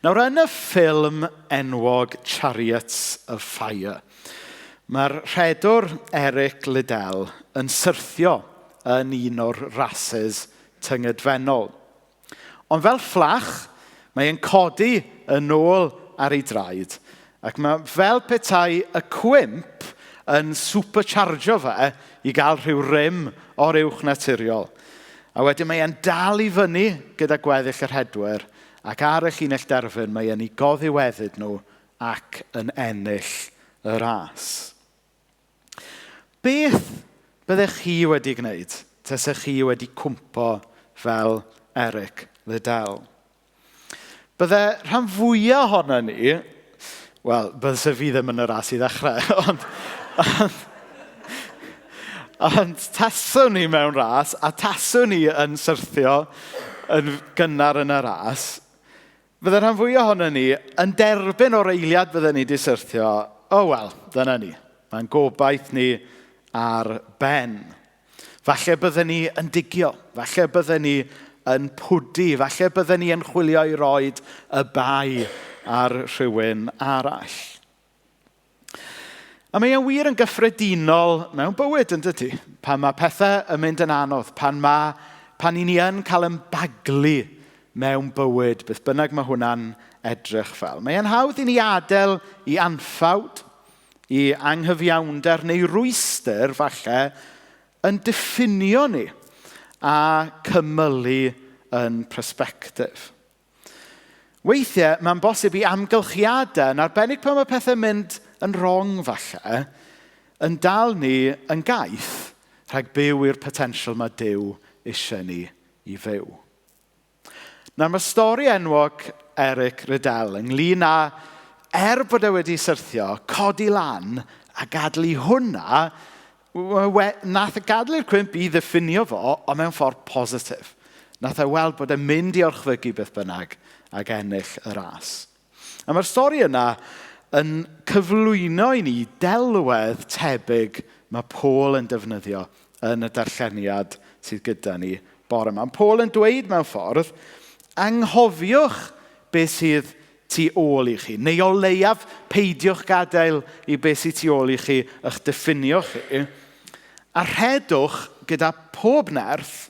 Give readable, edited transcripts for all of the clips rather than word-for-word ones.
Nawr, yn y ffilm enwog Chariots of Fire, mae'r rhedwr Eric Liddell yn syrthio yn un o'r rasys tyngedfennol. Ond fel fflach, mae e'n codi yn ôl ar ei draed, ac mae fel petai y cwymp yn superchargio fe i gael rhyw rym o'r uwch naturiol. A wedyn mae e'n dal i fyny gyda gweddill y rhedwyr, ac ar y llinell derfyn mae e'n eu goddiweddyd nhw ac yn ennill y ras. Beth byddech chi wedi gwneud tasech chi wedi cwmpo fel Eric Liddell? Bydde rhan fwyaf ohono ni, wel, bydde fi ddim yn y ras i ddechrau, ond, ond, ond taswn ni mewn ras, a taswn ni yn syrthio yn gynnar yn y ras, bydde rhan fwyaf ohono ni yn derbyn o'r eiliad bydde ni wedi syrthio, oh wel, dyna ni. Mae'n gobaith ni ar ben. Falle bydden ni yn digio, falle bydden ni yn pwdu, falle bydden ni yn chwilio i roed y bai ar rhywun arall. A mae e'n wir yn gyffredinol mewn bywyd, yn dydy? Pan mae pethau yn mynd yn anodd, pan, mae, pan i ni yn cael yn baglu mewn bywyd, beth bynnag mae hwnna'n edrych fel. Mae e'n hawdd i ni adael i anffawd, i anghyfiawnder neu rwystr, falle, yn diffinio ni a cymylu yn persbectif. Weithiau, mae'n bosib i amgylchiadau, yn arbennig pan mae pethau'n mynd yn wrong falle, yn dal ni yn gaeth rhag byw i'r potensial mae Duw eisiau ni i fyw. Nawr mae stori enwog Eric Riddell ynglyn â, er bod e wedi syrthio, codi lan a gadael i hwnna, nath e gadael i'r cwymp i ddiffinio fo, ond mewn ffordd positif. Nath e weld bod e'n mynd i orchfygu beth bynnag ac ennill y ras. A mae'r stori yna yn cyflwyno i ni delwedd tebyg mae Paul yn defnyddio yn y darlleniad sydd gyda ni bore yma. Mae Paul yn dweud mewn ffordd, anghofiwch beth sydd tu ôl i chi, neu o leiaf peidiwch gadael i beth sydd tu ôl i chi eich diffinio chi, a rhedwch gyda pob nerth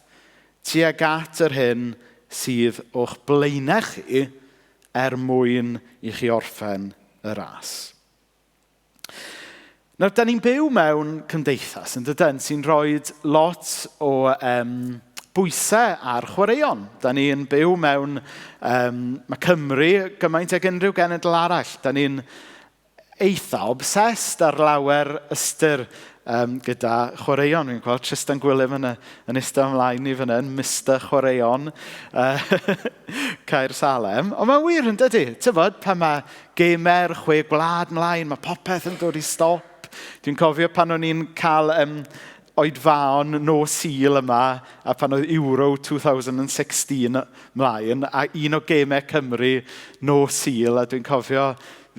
tuag at yr hyn sydd o'ch blaenau chi er mwyn i chi orffen y ras. Nawr, da ni'n byw mewn cymdeithas, yn dydyn, sy'n rhoi lot o um, bwysau ar chwaraeon. Da ni'n byw mewn... Um, mae Cymru gymaint ag unrhyw genedl arall. Da ni'n eitha obsessed ar lawer ystyr um, gyda chwaraeon. Fi'n gweld Tristan Gwilym yn, yn eistedd ymlaen i fan hyn, Mr Chwaraeon, Caer Salem. Ond mae'n wir yn dydy. Tybod, pan mae gemau'r chwe gwlad mlaen, mae popeth yn dod i stop. Dwi'n cofio pan o'n i'n cael um, oedfaon nos Sul yma, a pan oedd Euro 2016 mlaen, a un o gemau Cymru nos Sul, a dwi'n cofio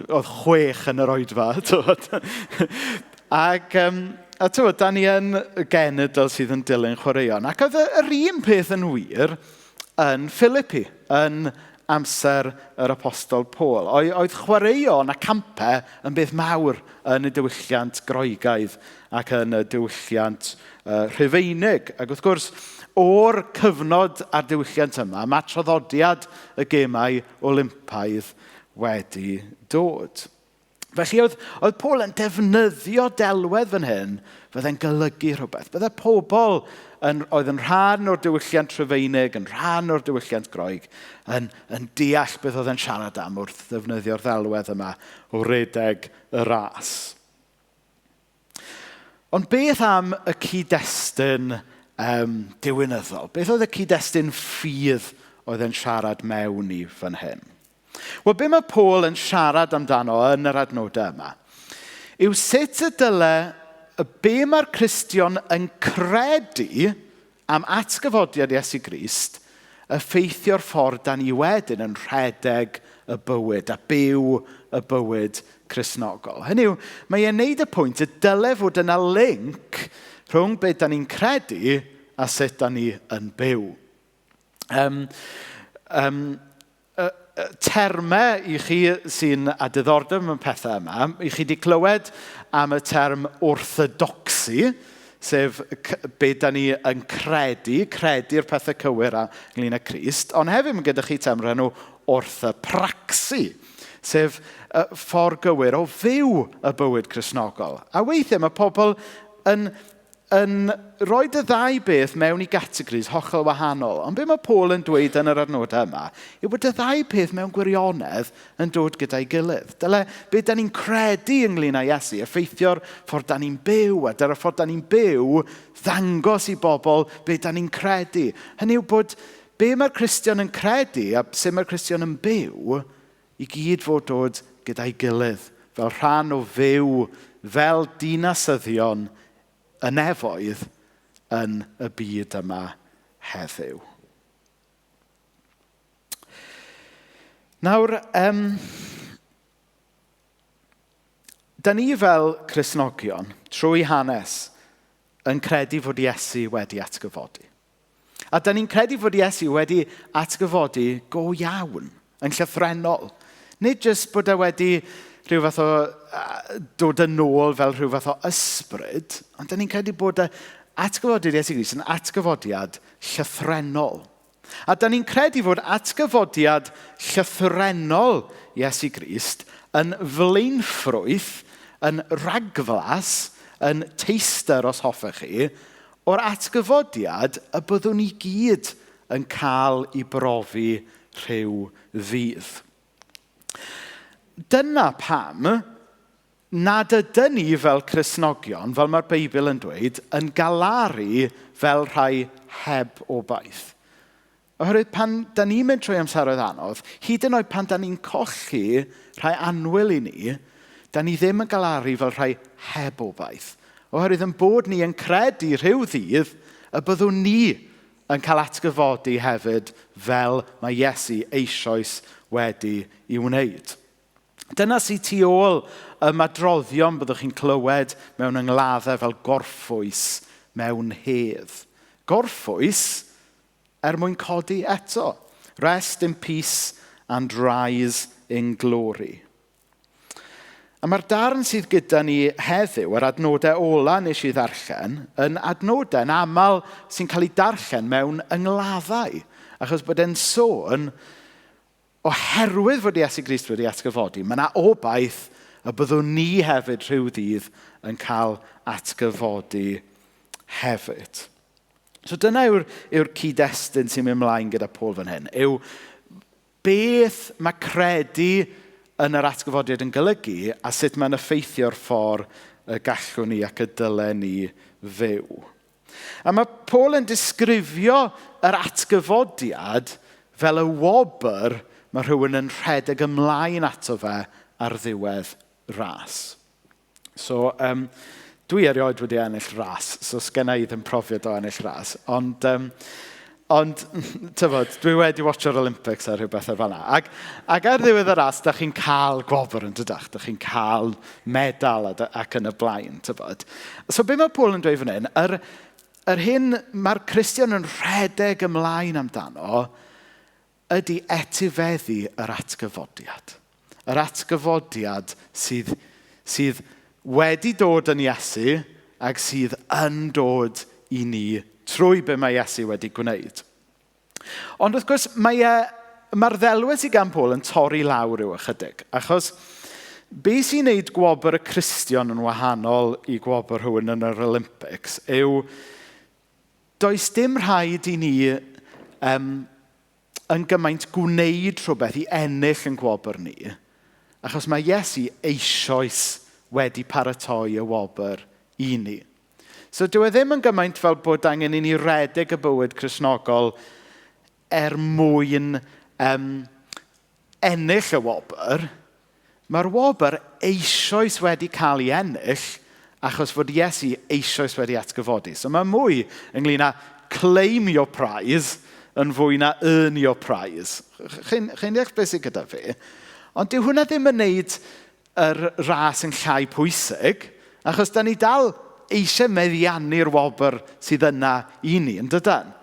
oedd 6 yn yr oedfa, tywod. Ac, um, a tywod, da ni yn genedl sydd yn dilyn chwaraeon. Ac oedd yr un peth yn wir yn Philippi, yn amser yr apostol Paul. Oedd chwaraeon a campau yn beth mawr yn y diwylliant Groegaidd ac yn y diwylliant Rhufeinig. Ac wrth gwrs, o'r cyfnod a'r diwylliant yma, mae traddodiad y gemau Olympaidd wedi dod. Felly oedd, oedd Paul yn defnyddio delwedd fan hyn fydde'n golygu rhywbeth. Bydde pobl yn, oedd yn rhan o'r diwylliant Rhufeinig, yn rhan o'r diwylliant Groeg, yn, yn deall beth oedd yn siarad am wrth ddefnyddio'r ddelwedd yma o redeg y ras. Ond beth am y cyd-destun um, diwinyddol? Beth oedd y cyd-destun ffydd oedd yn siarad mewn i fan hyn? Wel, be mae Paul yn siarad amdano yn yr adnodau yma yw sut y dyle y be mae'r Cristion yn credu am atgyfodiad Iesu Grist effeithio'r ffordd da ni wedyn yn rhedeg y bywyd a byw y bywyd Cristnogol. Hynny yw, mae e'n neud y pwynt y dyle fod yna link rhwng be da ni'n credu a sut da ni yn byw. Um, um, termau i chi sy'n â diddordeb mewn pethau yma, i chi wedi clywed am y term orthodoxy, sef be da ni yn credu, credu'r pethau cywir a ynglyn â Crist, ond hefyd mae gyda chi term o'r enw orthopraxy, sef y ffordd gywir o fyw y bywyd Cristnogol. A weithiau mae pobl yn rhoi y ddau beth mewn i gategories hollol wahanol. Ond be mae Paul yn dweud yn yr adnodau yma yw bod y ddau peth mewn gwirionedd yn dod gyda'i gilydd. Dyle be da ni'n credu ynglyn â Iesu effeithio'r ffordd da ni'n byw, a dyna'r ffordd da ni'n byw ddangos i bobl be da ni'n credu. Hynny yw bod be mae'r Cristion yn credu a sut mae'r Cristion yn byw i gyd fod dod gyda'i gilydd fel rhan o fyw fel dinasyddion y nefoedd yn y byd yma heddiw. Nawr, da ni fel Cristnogion, trwy hanes, yn credu fod Iesu wedi atgyfodi. A da ni'n credu fod Iesu wedi atgyfodi go iawn, yn llythrennol. Nid jyst bod e wedi rhyw fath o dod yn ôl fel rhyw fath o ysbryd, ond da ni'n credu bod y atgyfodiad Iesu Grist yn atgyfodiad llythrennol. A da ni'n credu fod atgyfodiad llythrennol Iesu Grist yn flaenffrwyth, yn ragflas, yn taster os hoffech chi, o'r atgyfodiad y byddwn ni gyd yn cael ei brofi rhyw ddydd. Dyna pam nad ydyn ni fel Cristnogion, fel mae'r Beibl yn dweud, yn galaru fel rhai heb obaith. Oherwydd pan da ni'n mynd trwy amseroedd anodd, hyd yn oed pan da ni'n colli rhai annwyl i ni, da ni ddim yn galaru fel rhai heb obaith. Oherwydd yn bod ni yn credu rhyw ddydd y byddwn ni yn cael atgyfodi hefyd fel mae Iesu eisoes wedi ei wneud. Dyna sydd tu ôl ymadroddion byddwch chi'n clywed mewn yngladdau fel gorffwys mewn hedd. Gorffwys er mwyn codi eto. Rest in peace and rise in glory. A mae'r darn sydd gyda ni heddiw, yr adnodau ola nes i ddarllen, yn adnodau yn aml sy'n cael ei darllen mewn yngladdau. Achos bod e'n sôn, oherwydd fod Iesu Grist wedi atgyfodi, mae yna obaith y byddwn ni hefyd rhyw ddydd yn cael atgyfodi hefyd. So dyna yw'r cyd-destun sy'n mynd ymlaen gyda Paul fan hyn, yw beth mae credu yn yr atgyfodiad yn golygu a sut mae'n effeithio'r ffordd y gallwn ni ac y dylen ni fyw. A mae Paul yn disgrifio yr atgyfodiad fel y wobr mae rhywun yn rhedeg ymlaen ato fe ar ddiwedd ras. So, dwi erioed wedi ennill ras, so sgenna i ddim profiad o ennill ras. Ond tybod, dwi wedi watcho'r Olympics a rhywbeth fel yna. Ac ar ddiwedd y ras, da chi'n cael gwobr yn dydach, da chi'n cael medal ac yn y blaen, tybod. So be mae Paul yn dweud fan hyn, yr hyn mae'r Cristion yn rhedeg ymlaen amdano ydy etifeddu yr atgyfodiad. Yr atgyfodiad sydd wedi dod yn Iesu ac sydd yn dod i ni trwy be mae Iesu wedi gwneud. Ond wrth gwrs, mae'r ddelwedd sydd gan Paul yn torri lawr yw ychydig, achos be sy'n neud gwobr y Cristion yn wahanol i gwobr rhywun yn yr Olympics yw does dim rhaid i ni yn gymaint gwneud rhywbeth i ennill yn gwobr ni, achos mae Iesu eisoes wedi paratoi y wobr i ni. So dyw e ddim yn gymaint fel bod angen i ni redeg y bywyd Cristnogol er mwyn ennill y wobr. Mae'r wobr eisoes wedi cael ei ennill achos fod Iesu eisoes wedi atgyfodi. So mae mwy ynglyn â claim your prize yn fwy na earn your prize. Chi'n deall beth sydd gyda fi? Ond dyw hwnna ddim yn neud yr ras yn llai pwysig, achos da ni dal eisiau meddiannu'r wobr sydd yna i ni, yn dydan?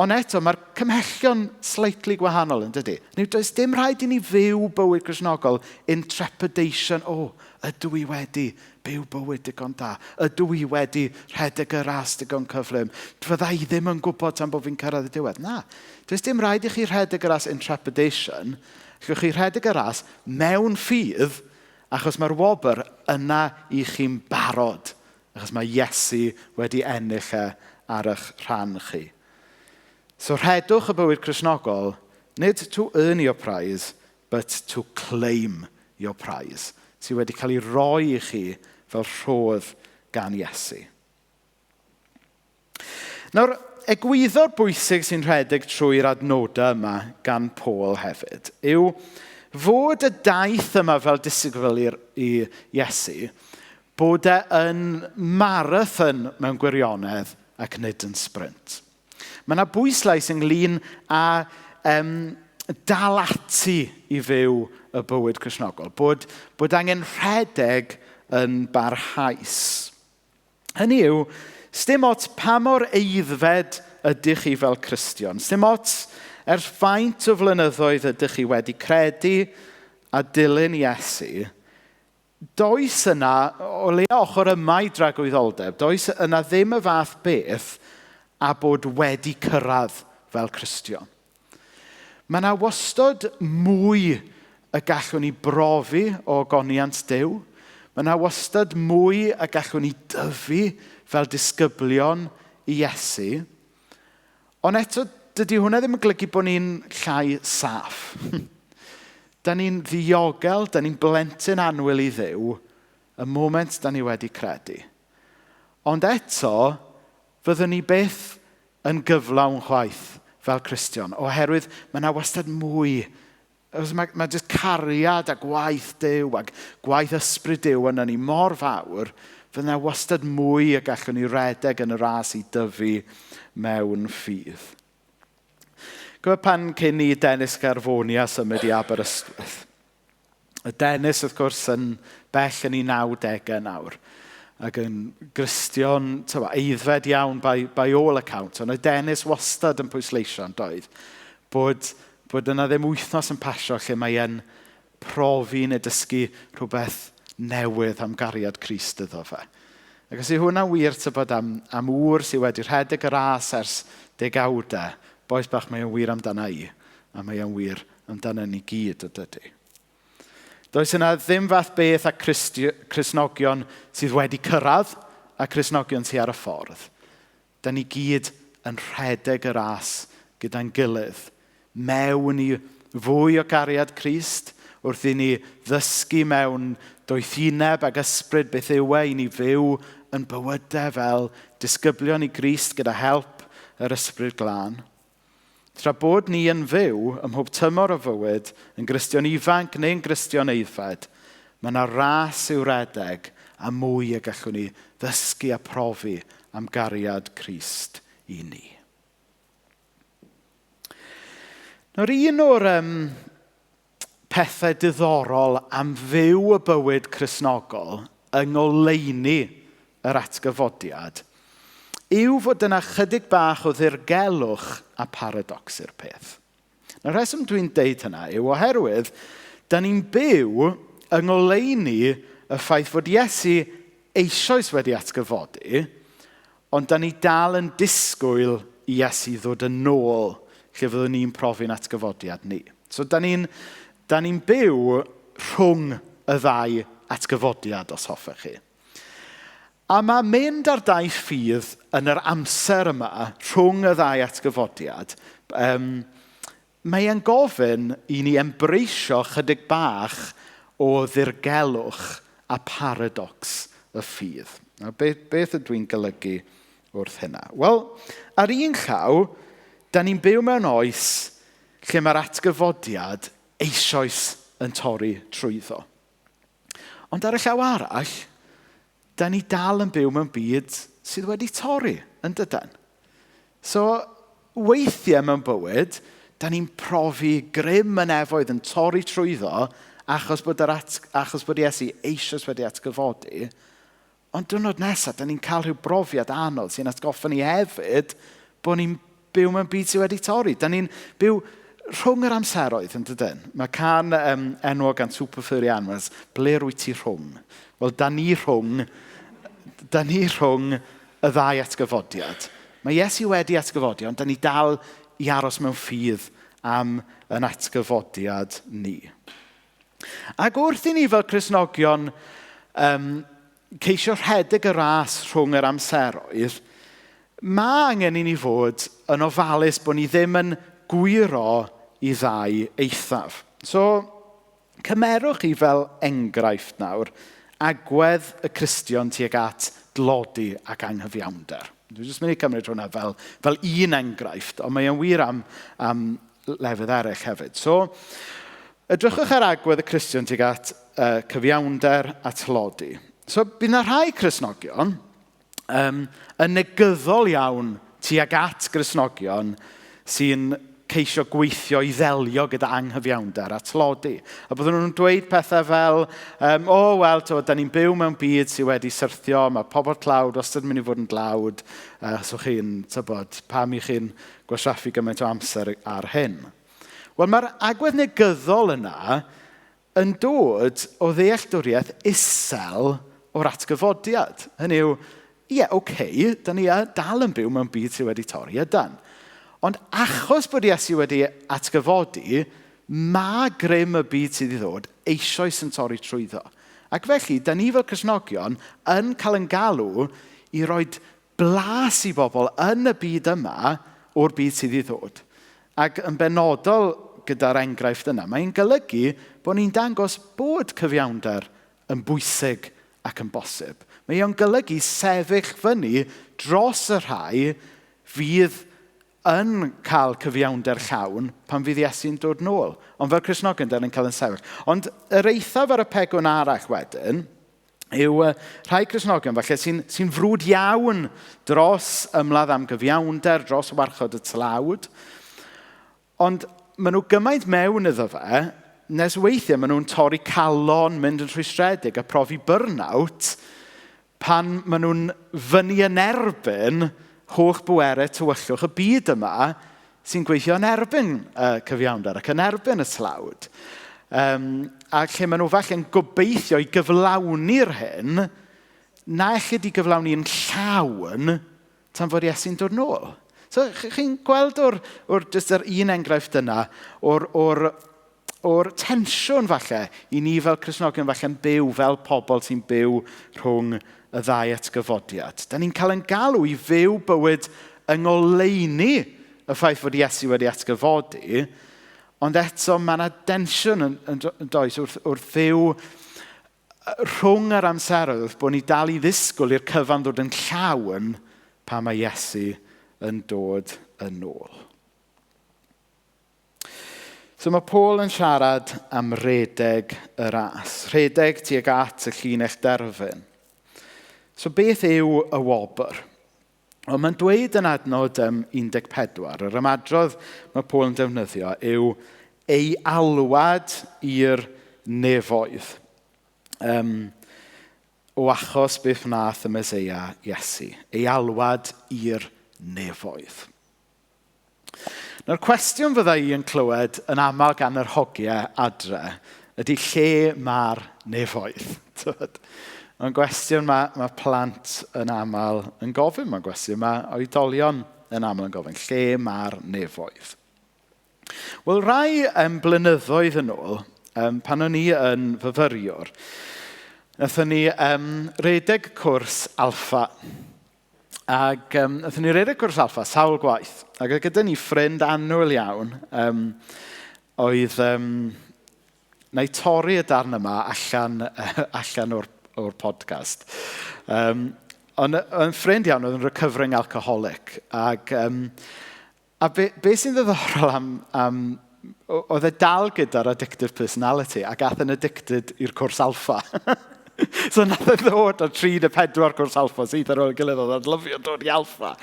Ond eto, mae'r cymhellion slightly gwahanol yn dydy. Neu does dim rhaid i ni fyw bywyd Gristnogol in trepidation. O, ydw i wedi byw bywyd digon da? Ydw i wedi rhedeg y ras digon cyflym? Fydda i ddim yn gwybod tan bod fi'n cyrraedd y diwedd. Na, does dim rhaid i chi rhedeg y ras in trepidation. Allwch chi rhedeg y ras mewn ffydd, achos mae'r wobr yna i chi'n barod. Achos mae Iesu wedi ennill e ar eich rhan chi. So rhedwch y bywyd Cristnogol, nid to earn your prize, but to claim your prize, sydd wedi cael ei roi i chi fel rhodd gan Iesu. Nawr, egwyddor bwysig sy'n rhedeg trwy'r adnodau yma gan Paul hefyd yw fod y daith yma fel disgybl i Iesu, bod e yn marathon mewn gwirionedd ac nid yn sprint. Mae yna bwyslais ynglyn â dal ati i fyw y bywyd Cristnogol. Bod angen rhedeg yn barhaus. Hynny yw, sdim ots pa mor aeddfed ydych chi fel Cristion. Sdim ots ers faint o flynyddoedd ydych chi wedi credu a dilyn Iesu, does yna, o leia ochr yma i dragwyddoldeb, does yna ddim y fath beth a bod wedi cyrraedd fel Cristion. Mae yna wastod mwy y gallwn ni brofi o ogoniant Duw. Mae yna wastad mwy y gallwn ni dyfu fel disgyblion i Iesu. Ond eto, dydy hwnna ddim yn golygu bod ni'n llai saff. Da ni'n ddiogel, da ni'n blentyn annwyl i Dduw y moment da ni wedi credu. Ond eto, fyddwn ni byth yn gyflawn chwaith fel Cristion, oherwydd mae yna wastad mwy. Mae jyst cariad a gwaith Duw ac gwaith ysbryd Duw yna ni mor fawr, fydd yna wastad mwy y gallwn ni redeg yn y ras i dyfu mewn ffydd. Gwybod pan cyn i Dennis Garfonia symud i Aberystwyth? Y Dennis, wrth gwrs, yn bell yn ei 90au nawr ac yn Gristion aeddfed iawn by all account. Ond oedd Dennis wastad yn pwysleisio yn doedd bod yna ddim wythnos yn pasio lle mae e'n profi neu dysgu rhywbeth newydd am gariad Crist iddo fe. Ac os yw hwnna'n wir tybod am ŵr sydd wedi rhedeg y ras ers degawdau, bois bach, mae o'n wir amdana i, a mae o'n wir amdana ni gyd o dydy. Does yna ddim fath beth a Cristnogion sydd wedi cyrraedd a Cristnogion sydd ar y ffordd. Da ni gyd yn rhedeg y ras gyda'n gilydd mewn i fwy o gariad Crist, wrth i ni ddysgu mewn doethineb ac ysbryd beth yw e i ni fyw yn bywydau fel disgyblion i Grist gyda help yr ysbryd glân. Tra bod ni yn fyw ym mhob tymor o fywyd, yn Gristion ifanc neu'n Gristion aeddfed, mae yna ras i'w redeg a mwy y gallwn ni ddysgu a profi am gariad Crist i ni. Nawr, un o'r pethau diddorol am fyw y bywyd Cristnogol yng ngoleuni yr atgyfodiad yw fod yna chydig bach o ddirgelwch a paradox i'r peth. Nawr, rheswm dwi'n deud hynna yw oherwydd da ni'n byw yng ngoleuni y ffaith fod Iesu eisoes wedi atgyfodi, ond da ni dal yn disgwyl i Iesu ddod yn ôl lle fyddwn ni'n profi'n atgyfodiad ni. So, da ni byw rhwng y ddau atgyfodiad, os hoffech chi. A mae mynd ar daith ffydd yn yr amser yma, rhwng y ddau atgyfodiad, mae e'n gofyn i ni embreisio chydig bach o ddirgelwch a paradox y ffydd. Nawr, beth ydw i'n golygu wrth hynna? Wel, ar un llaw, da ni'n byw mewn oes lle mae'r atgyfodiad eisoes yn torri trwyddo. Ond ar y llaw arall, da ni dal yn byw mewn byd sydd wedi torri, yn dydan? So, weithiau mewn bywyd, da ni'n profi grym y nefoedd yn torri trwyddo achos bod Iesu eisoes wedi atgyfodi. Ond diwrnod nesaf, da ni'n cael rhyw brofiad anodd sy'n atgoffa ni hefyd bod ni'n byw mewn byd sydd wedi torri. Da ni'n byw rhwng yr amseroedd, yn dydyn? Mae cân enwog gan Super Furry Animals, "Ble rwyt ti rhwng?" Wel, da ni rhwng y ddau atgyfodiad. Mae Iesu wedi atgyfodi, ond da ni dal i aros mewn ffydd am yn atgyfodiad ni. Ac wrth i ni fel Cristnogion ceisio rhedeg y ras rhwng yr amseroedd, mae angen i ni fod yn ofalus bod ni ddim yn gwyro i ddau eithaf. So, cymerwch chi fel enghraifft nawr agwedd y Cristion tuag at dlodi ac anghyfiawnder. Dwi'n jyst mynd i cymryd hwnna fel un enghraifft, ond mae'n wir am lefydd eraill hefyd. So, edrychwch ar agwedd y Cristion tuag at cyfiawnder a tlodi. So, bydd yna rhai Cristnogion yn negyddol iawn tuag at Gristnogion sy'n ceisio gweithio i ddelio gyda anghyfiawnder a tlodi. A byddwn nhw'n dweud pethau fel, "O, oh, wel, to, da ni'n byw mewn byd sydd wedi syrthio, mae pobl tlawd wastad yn mynd i fod yn dlawd, so chi'n, tybod, pam i chi'n gwastraffu gymaint o amser ar hyn?" Wel, mae'r agwedd negyddol yna yn dod o ddealltwriaeth isel o'r atgyfodiad. Hynny yw, ie, yeah, okay, da ni dal yn byw mewn byd sydd wedi torri, ydan. Ond achos bod Iesu wedi atgyfodi, mae grym y byd sydd i ddod eisoes yn torri trwyddo. Ac felly, da ni fel Cristnogion yn cael yn galw i roi blas i bobl yn y byd yma o'r byd sydd i ddod. Ac yn benodol gyda'r enghraifft yna, mae'n golygu bod ni'n dangos bod cyfiawnder yn bwysig ac yn bosib. Mae o'n golygu sefyll fyny dros y rhai fydd yn cael cyfiawnder llawn pan fydd Iesu'n dod nôl. Ond fel Cristnogion, da ni'n cael yn sefyll. Ond yr eithaf ar y pegwn arall wedyn yw rhai Cristnogion falle sy'n frwd iawn dros ymladd am gyfiawnder, dros warchod y tlawd. Ond maen nhw gymaint mewn iddo fe, nes weithiau maen nhw'n torri calon, mynd yn rhwystredig a profi burnout pan maen nhw'n fyny yn erbyn holl bwerau tywyllwch y byd yma sy'n gweithio yn erbyn cyfiawnder ac yn erbyn y tlawd. A lle maen nhw falle'n gobeithio i gyflawni'r hyn, na ellid i gyflawni yn llawn tan fod Iesu'n dod nôl. So, chi'n gweld o'r just yr un enghraifft yna, o'r tensiwn falle i ni fel Cristnogion falle'n byw fel pobl sy'n byw rhwng y ddau atgyfodiad. Da ni'n cael yn galw i fyw bywyd yng ngoleuni y ffaith fod Iesu wedi atgyfodi, ond eto mae yna densiwn yn does wrth fyw rhwng yr amseroedd wrth bod ni dal i ddisgwyl i'r cyfan ddod yn llawn pan mae Iesu yn dod yn ôl. So mae Paul yn siarad am redeg y ras. Rhedeg tuag at y llinell derfyn. So beth yw y wobr? Wel, mae'n dweud yn adnod 14, yr ymadrodd mae Paul yn defnyddio yw ei alwad i'r nefoedd. O achos beth wnaeth y Meseia Iesu. Ei alwad i'r nefoedd. Nawr, cwestiwn fydda i yn clywed yn aml gan yr hogiau adre ydy lle mae'r nefoedd? Mae'n gwestiwn mae plant yn aml yn gofyn, mae'n gwestiwn mae oedolion yn aml yn gofyn, lle mae'r nefoedd? Wel, rai blynyddoedd yn ôl, pan o'n i yn fyfyriwr, wnaethon ni redeg cwrs Alpha. Ac wnaethon ni redeg cwrs Alpha sawl gwaith. Ac oedd gyda ni ffrind annwyl iawn oedd... Na i torri y darn yma allan o'r podcast. Ond yn ffrind iawn oedd yn recovering alcoholic. Ac a be sy'n ddiddorol am oedd e dal gyda'r addictive personality ac ath yn addicted i'r cwrs Alpha. So nath e ddod ar 34 cwrs Alpha sydd ar ôl gilydd, oedd e'n lyfio dod i Alpha.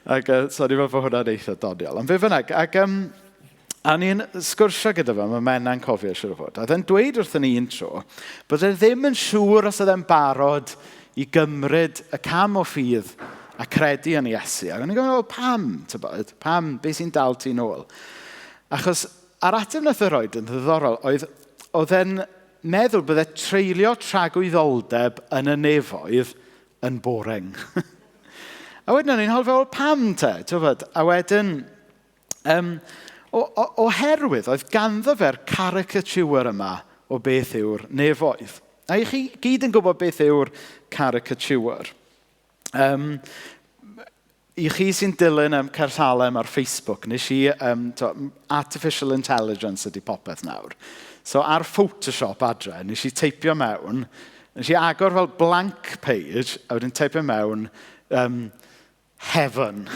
Ac so ni'n meddwl bod hwnna'n eitha doniol. Ond fe bynnag, ac a ni'n sgwrsio gyda fe, mae Menna'n cofio siwr o fod. A oedd e'n dweud wrthyn ni un tro, bod e ddim yn siŵr os oedd e'n barod i gymryd y cam o ffydd a credu yn Iesu. Ac o'n i'n gofyn, pam, tybod? Pam, beth sy'n dal ti nôl? Achos, a'r ateb nath e roed yn ddiddorol oedd, oedd e'n meddwl bydde treulio tragwyddoldeb yn y nefoedd yn boring. A wedyn o'n i'n holi fel, pam te? Tybod? A wedyn, oherwydd oedd ganddo fe'r caricature yma o beth yw'r nefoedd. A i chi gyd yn gwybod beth yw'r caricature. I chi sy'n dilyn Caersalem ar Facebook, nes i, to, artificial intelligence ydy popeth nawr. So ar Photoshop adre, nes i teipio mewn, nes i agor fel blank page, a wedyn teipio mewn "heaven".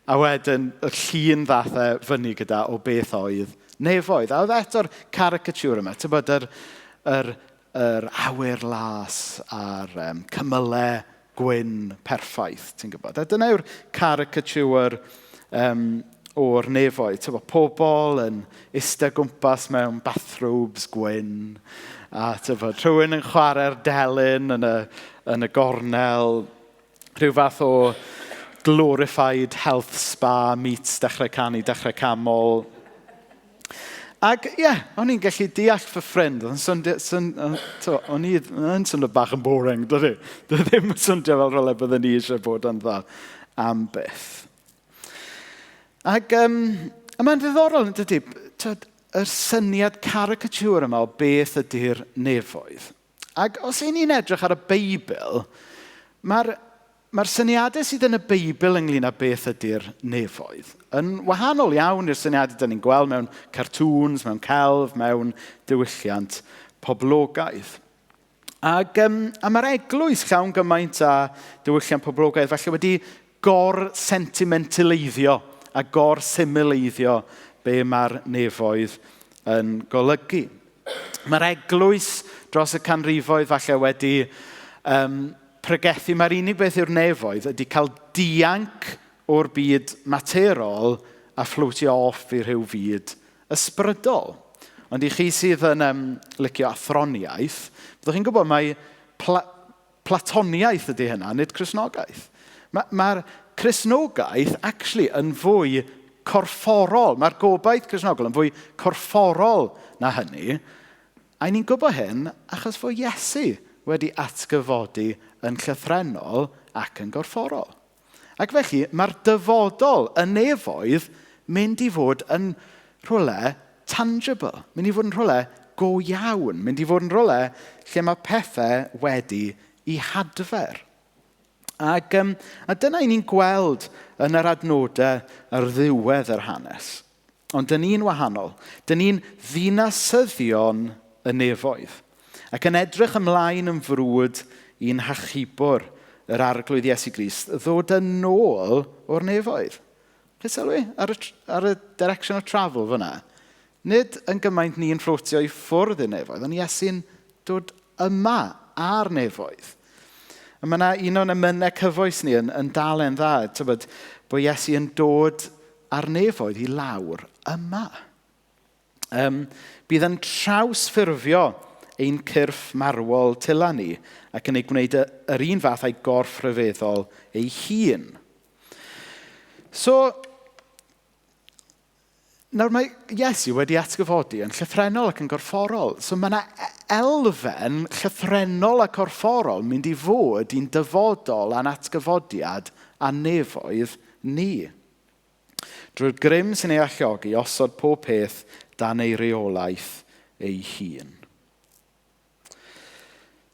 A wedyn y llun ddath e fyny gyda o beth oedd nefoedd. A oedd eto'r caricature yma, ti'n bod yr awyr las a'r cymylau gwyn perffaith, ti'n gwybod. A dyna yw'r caricature o'r nefoedd. Ti'n gwybod, pobl yn eistedd gwmpas mewn bathrobes gwyn, a ti'n gwybod, rhywun yn chwarae'r delyn yn y gornel, rhyw fath o glorified health spa meets Dechrau Canu, Dechrau Canmol. Ac ie, yeah, o'n i'n gallu deall fy ffrind. O'n o'n i yn swnio bach yn boring, dydy? Dydy ddim yn swnio fel rhywle byddwn ni eisiau bod yn dda am byth. Ac a mae'n ddiddorol, yn dydy, tyd, y syniad caricature yma o beth ydy'r nefoedd. Ac os y'n ni'n edrych ar y Beibl, mae'r syniadau sydd yn y Beibl ynglyn â beth ydy'r nefoedd yn wahanol iawn i'r syniadau dyn ni'n gweld mewn cartoons, mewn celf, mewn diwylliant poblogaidd. Ac, a mae'r eglwys llawn gymaint â diwylliant poblogaidd falle wedi gor-sentimentaleiddio a gor-symleiddio be mae'r nefoedd yn golygu. Mae'r eglwys dros y canrifoedd falle wedi pregethu mae'r unig beth yw'r nefoedd ydy cael dianc o'r byd materol a fflwtio off i rhyw fyd ysbrydol. Ond i chi sydd yn licio athroniaeth, byddwch chi'n gwybod mai Platoniaeth ydy hynna, nid Cristnogaeth. Mae'r Cristnogaeth actually yn fwy corfforol. Mae'r gobaith Cristnogol yn fwy corfforol na hynny. A ni'n gwybod hyn achos fod Iesu wedi atgyfodi yn llythrennol ac yn gorfforol. Ac felly, mae'r dyfodol, y nefoedd, mynd i fod yn rhywle tangible. Mynd i fod yn rhywle go iawn. Mynd i fod yn rhywle lle mae pethau wedi i hadfer. Ac, a dyna i ni'n gweld yn yr adnodau ar ddiwedd yr hanes. Ond dyn ni'n wahanol. Dyn ni'n ddinasyddion y nefoedd. Ac yn edrych ymlaen yn frwd i'n hachubwr, yr Arglwydd Iesu Grist, ddod yn ôl o'r nefoedd. Chi'n sylwi ar y direction of travel fyna? Nid yn gymaint ni'n fflotio i ffwrdd i'r nefoedd, ond Iesu'n dod yma ar nefoedd. A mae yna un o'n emynau cyfoes ni yn dalen dda, tybod, bod Iesu yn dod ar nefoedd i lawr yma. Bydd yn trawsffurfio ein cyrff marwol tila ni ac yn ei gwneud yr un fath a'i gorff rhyfeddol ei hun. So, nawr mae Iesu wedi atgyfodi yn llythrennol ac yn gorfforol. So mae yna elfen llythrennol a corfforol mynd i fod i'n dyfodol a'n atgyfodiad a nefoedd ni. Drwy'r grym sy'n ei alluogi osod pob peth dan ei reolaeth ei hun.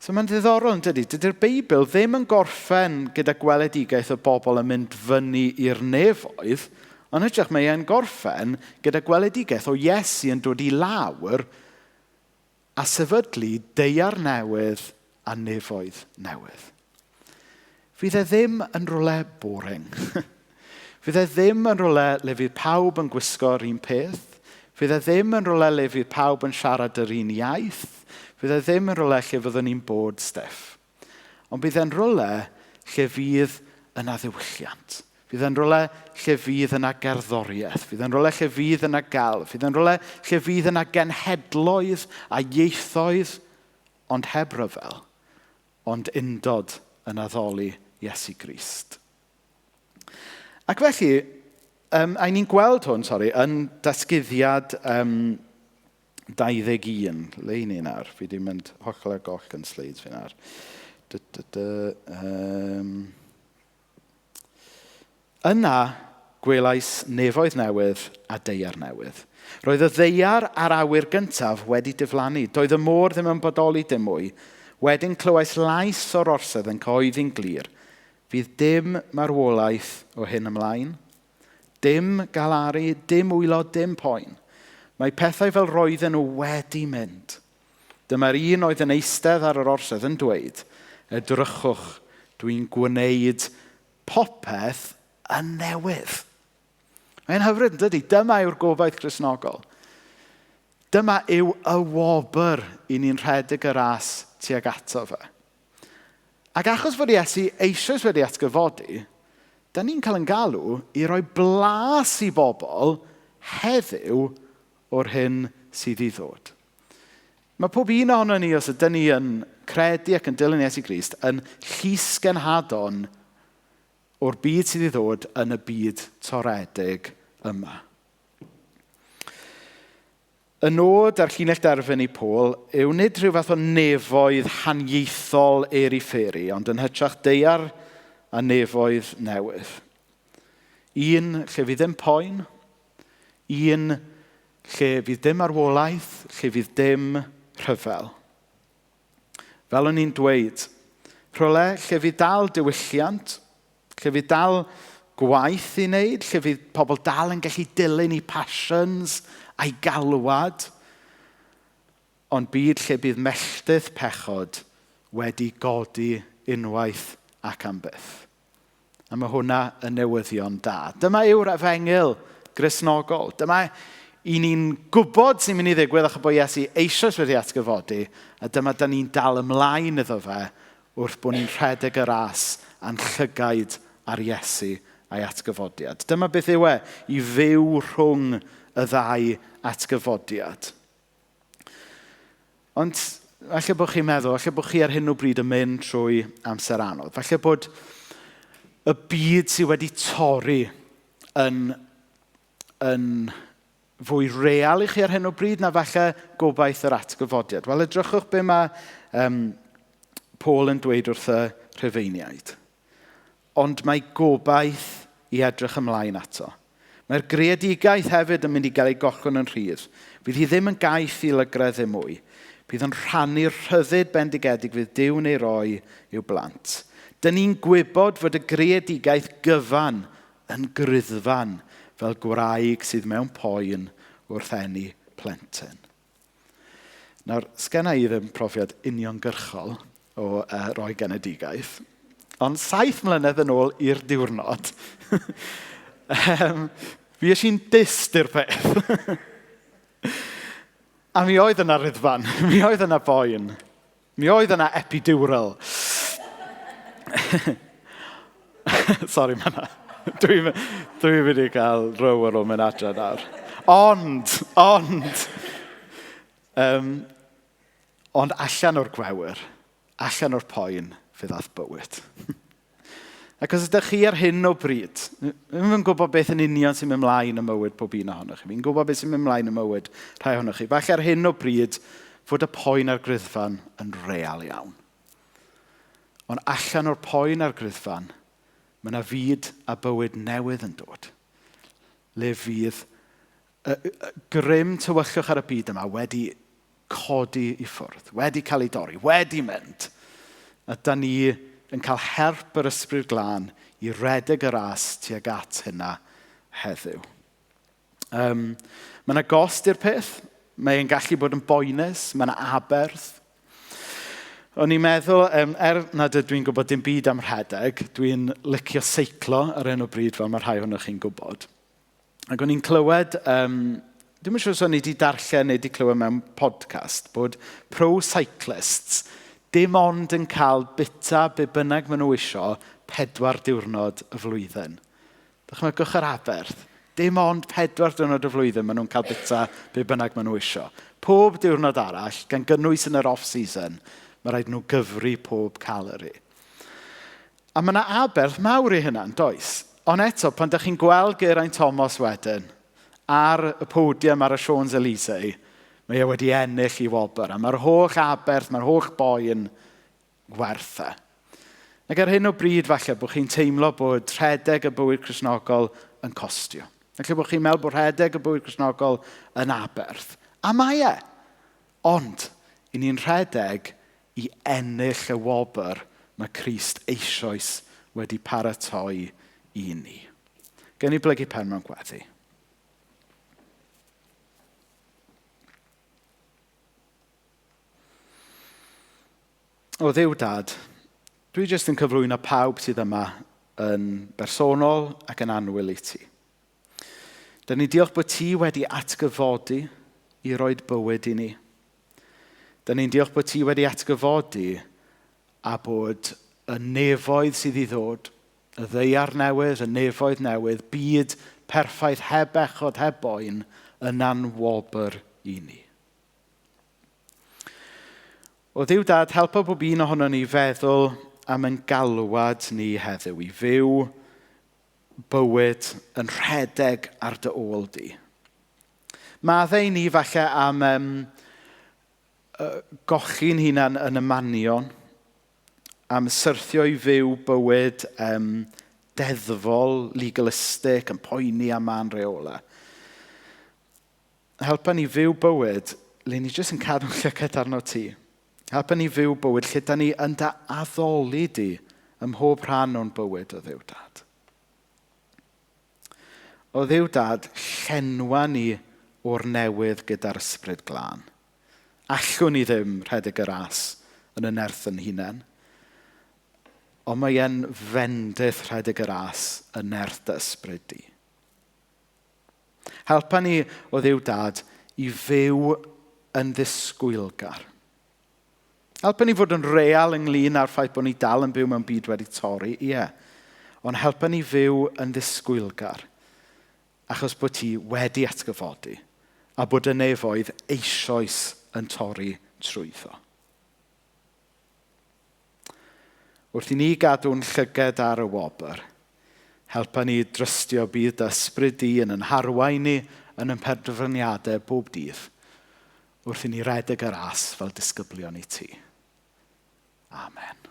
So mae'n ddiddorol yn dydy? Dydy'r Beibl ddim yn gorffen gyda gweledigaeth o bobl yn mynd fyny i'r nefoedd, ond hytrach mae e'n gorffen gyda gweledigaeth o Iesu yn dod i lawr a sefydlu daear newydd a nefoedd newydd. Fydd e ddim yn rhywle boring. Fydd e ddim yn rhywle le fydd pawb yn gwisgo'r un peth. Fydd e ddim yn rhywle le fydd pawb yn siarad yr un iaith. Fydd e ddim yn rhywle lle fyddwn ni'n bod stiff. Ond bydd e'n rhywle lle fydd yna ddiwylliant. Fydd e'n rhywle lle fydd yna gerddoriaeth. Fydd e'n rhywle lle fydd yna gelf. Fydd e'n rhywle lle fydd yna genhedloedd a ieithoedd, ond heb ryfel, ond undod yn addoli Iesu Grist. Ac felly, a ni'n gweld hwn, sori, yn Datguddiad 21. Le i ni nawr? Fi wedi mynd hollol ar goll yn slides fi nawr. Dy, dy, dy. Yna gwelais nefoedd newydd a daear newydd. Roedd y ddaear a'r awyr gyntaf wedi diflannu. Doedd y môr ddim yn bodoli dim mwy. Wedyn clywais lais o'r orsedd yn cyhoeddi'n glir. Fydd dim marwolaeth o hyn ymlaen. Dim galaru, dim wylo, dim poen. Mae pethau fel roedden nhw wedi mynd. Dyma'r un oedd yn eistedd ar yr orsedd yn dweud, edrychwch, dwi'n gwneud popeth yn newydd. Mae'n hyfryd, yn dydy? Dyma yw'r gobaith Gristnogol. Dyma yw y wobr i ni'n rhedeg y ras tuag ato fe. Ac achos fod Iesu eisoes wedi atgyfodi, da ni'n cael yn galw i roi blas i bobl heddiw o'r hyn sydd i ddod. Mae pob un ohono ni, os ydyn ni yn credu ac yn dilyn Iesu Grist, yn llysgenhadon o'r byd sydd i ddod yn y byd toredig yma. Y nod a'r llinell derfyn i Paul yw nid rhyw fath o nefoedd haniaethol airy-fairy, ond yn hytrach daear a nefoedd newydd. Un lle fydd ddim poen, un lle fydd dim marwolaeth, lle fydd dim rhyfel. Fel o'n i'n dweud, rhywle lle fydd dal diwylliant, lle fydd dal gwaith i wneud, lle fydd pobl dal yn gallu dilyn eu passions a'i galwad, ond byd lle bydd melltith pechod wedi godi unwaith ac am byth. A mae hwnna yn newyddion da. Dyma yw'r efengyl Gristnogol. Dyma i ni'n gwybod sy'n mynd i ddigwydd achos bod Iesu eisoes wedi atgyfodi, a dyma da ni'n dal ymlaen iddo fe wrth bod ni'n rhedeg y ras a'n llygaid ar Iesu a'i atgyfodiad. Dyma beth yw e i fyw rhwng y ddau atgyfodiad. Ond falle bod chi'n meddwl, falle bod chi ar hyn o bryd yn mynd trwy amser anodd. Falle bod y byd sydd wedi torri yn fwy real i chi ar hyn o bryd na falle gobaith yr atgyfodiad. Wel, edrychwch be mae Paul yn dweud wrth y Rhufeiniaid. Ond mae gobaith i edrych ymlaen ato. Mae'r greadigaeth hefyd yn mynd i gael ei gollwng yn rhydd. Fydd hi ddim yn gaeth i lygredd ddim mwy. Bydd yn rhannu'r rhyddid bendigedig fydd Duw'n ei roi i'w blant. Dyn ni'n gwybod fod y greadigaeth gyfan yn griddfan fel gwraig sydd mewn poen wrth eni plentyn. Nawr, sgenna i ddim profiad uniongyrchol o roi genedigaeth, ond 7 mlynedd yn ôl i'r diwrnod, fi eisiau'n dyst i'r peth. A mi oedd yna riddfan, mi oedd yna boen, mi oedd yna epidural. Sorry, mae yna. Dwi'n mynd i gael row ar ôl mynd adre nawr. Ond allan o'r gwewyr, allan o'r poen, fe ddaeth bywyd. Ac os ydych chi ar hyn o bryd, ddim yn gwybod beth yn union sy'n mynd mlaen ym mywyd pob un ohonoch chi. Fi'n gwybod beth sy'n mynd mlaen ym mywyd rhai ohonoch chi. Falle ar hyn o bryd fod y poen a'r griddfan yn real iawn. Ond allan o'r poen a'r griddfan, mae yna fyd a bywyd newydd yn dod. Le fydd y grym tywyllwch ar y byd yma wedi codi i ffwrdd, wedi cael ei dorri, wedi mynd. A da ni yn cael help yr Ysbryd Glân i redeg y ras tuag at hynna heddiw. Mae yna gost i'r peth. Mae'n gallu bod yn boenus, mae yna aberth. O'n i'n meddwl, er nad ydw i'n gwybod dim byd am rhedeg, dwi'n licio seiclo ar hyn o bryd, fel mae rhai ohonoch chi'n gwybod. Ac o'n i'n clywed, dwi'm yn siŵr os o'n i wedi darllen neu wedi clywed mewn podcast, bod pro-cyclists dim ond yn cael bita be bynnag maen nhw isio 4 diwrnod y flwyddyn. Dychmygwch yr aberth. Dim ond 4 diwrnod y flwyddyn maen nhw'n cael bita be bynnag maen nhw isio. Pob diwrnod arall, gan gynnwys yn yr off-season, mae rhaid nhw gyfri pob calorie. A mae yna aberth mawr i hynna, yn does? Ond eto, pan ydych chi'n gweld Geraint Thomas wedyn, ar y podium ar y Champs-Élysées, mae e wedi ennill ei wobr. A mae'r holl aberth, mae'r holl boen werth e. Ac ar hyn o bryd falle bod chi'n teimlo bod rhedeg y bywyd Cristnogol yn costio. Falle bod chi'n meddwl bod rhedeg y bywyd Cristnogol yn aberth. A mae e. Ond, i ni'n rhedeg i ennill y wobr mae Crist eisoes wedi paratoi i ni. Gen i blygu pen mewn gweddi. O Dduw Dad, dwi jyst yn cyflwyno pawb sydd yma yn bersonol ac yn annwyl i ti. Dyn ni'n diolch bod ti wedi atgyfodi i roed bywyd i ni. Dyn ni'n diolch bod ti wedi atgyfodi a bod y nefoedd sydd i ddod, y ddaear newydd, y nefoedd newydd, byd perffaith heb bechod, heb boen, yna'n wobr i ni. O Dduw Dad, helpa bob un ohono ni feddwl am ein galwad ni heddiw i fyw bywyd yn rhedeg ar dy ôl di. Maddau i ni falle am gochi'n hunan yn y manion, am syrthio i fyw bywyd deddfol, legalistic, yn poeni am mân reolau. Helpa ni fyw bywyd le ni jyst yn cadw'n llygad arno ti. Helpa ni fyw bywyd lle da ni yn dy addoli di ym mhob rhan o'n bywyd o Dduw Dad. O Dduw Dad, llenwa ni o'r newydd gyda'r Ysbryd Glân. Allwn ni ddim rhedeg y ras yn y nerth yn hunain, ond mae e'n fendith rhedeg y ras yn nerth dy ysbryd di. Helpa ni o Dduw Dad i fyw yn ddisgwylgar. Helpa ni fod yn real ynglyn â'r ffaith bod ni dal yn byw mewn byd wedi torri, ie. Ond helpa ni fyw yn ddisgwylgar, achos bod ti wedi atgyfodi a bod y nefoedd eisoes yn torri trwyddo. Wrth i ni gadw'n llyged ar y wobr, helpa ni drystio bydd dy ysbryd di yn ein harwain ni yn ein penderfyniadau bob dydd, wrth i ni redeg y ras fel disgyblion i ti. Amen.